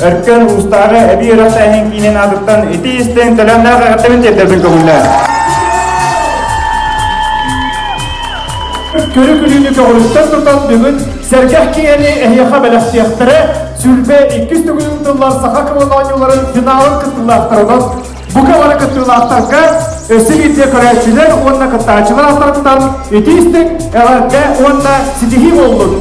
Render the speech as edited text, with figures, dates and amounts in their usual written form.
Өркөн уустааҕы эбии үөрэхтээһин киинин аатыттан ити истэн төлөөннөөх эҕэрдэбин тиэрдэрбин көҥүллээн. Көрү-күлүүнү көҕүлүттэн тутан бүгүн сэргэх киэһэни эһиэхэ бэлэхтиэхтэрэ Сүлбэ иккис төгүлүн тыллар саха кылын оонньууларын финалын кыттыылаахтарынан бука бары кыттыылаахтарга өссө биирдэ көрөөччүлэр уонна кыттааччылар ааттарыттан итии истиҥ эҕэрдэ уонна ситиһии буоллун!